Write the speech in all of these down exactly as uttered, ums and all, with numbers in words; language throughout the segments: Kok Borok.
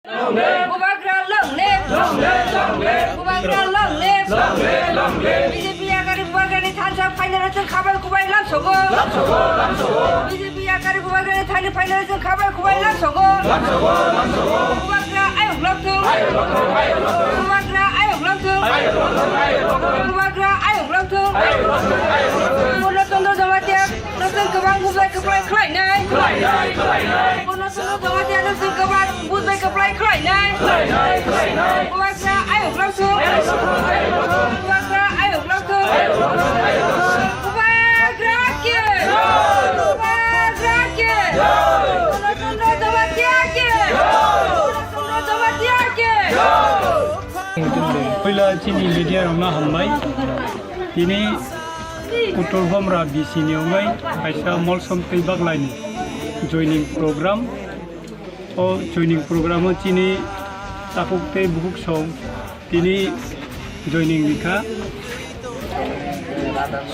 Bubagra long live. Bubagra long live. B J P yakari bubagrani thansa phainani chwng khabai kubai lamsogo. B J P yakari bubagrani thani phainani chwng khabai kubai lamsogo. Bubagra ayuk lokthung. Bubagra ayuk lokthung. Bubagra ayuk lokthung. Purno Chandra Jamatia no chwng kwbang bubai kwplai khlainai. Purno Chandra Jamatia no chwng kwbang bubai kwplai khlainai. Bubagra ayuk lokthung. Bubagra ayuk lokthung. Bubagra ki. Bubagra ki. Purno Chandra Jamatia ki. Purno Chandra Jamatia ki. Puila chini media rokno hambai. Tini Uttor Bamra B C ni wngwi kaisa molsom tei baklaini joining program. O joining program o chini takhuk tei bukhuk song tini joining rikha.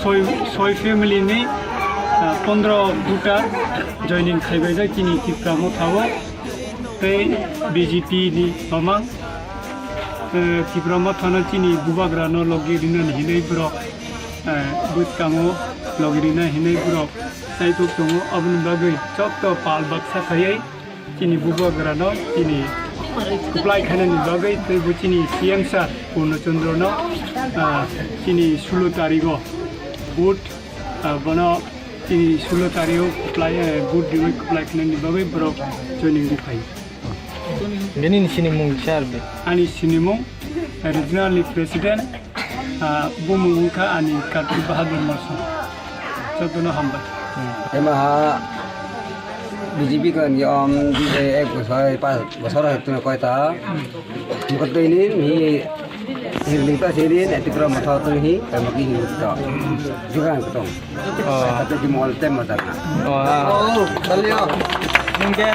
Soi, soi family ni, ah, pondro voter joining khaibaijak chini Tipra Motha o. Tei B J P ni mamang, eh, Tipra Motha no chini bubagra no logi rinani hinwi borok, eh, bwskango logi rina hinwi borok chaitok tongo. Aboni bagwi chokto pal baksa khaiwi chini bubagra no chini kwplai khainani bagwi tei bo chini C M sir Purno Chandra no, ah, chini sulo tarigo vote, ah, bono chini sulo tarigo kwplai, eh, vote riwi kwplai khainani bagwi borok joining ri phai. Bini ni sinimung sir be? Ani sinimung, eh, regional ni president, ah, bumung wngkha ani Kartik Bahadur Molsom. Jotono hambai. Ema ha B J P kan yom di ek bosor, pas bosor hai tu koi ta. Mukot ini ni hirling ta sini, eh, Tipra Motha tu hi, eh, maki hi tu. Juga tu. Oh. Tapi di mall tem mata. Oh, ah. Oh, balik. Mungkin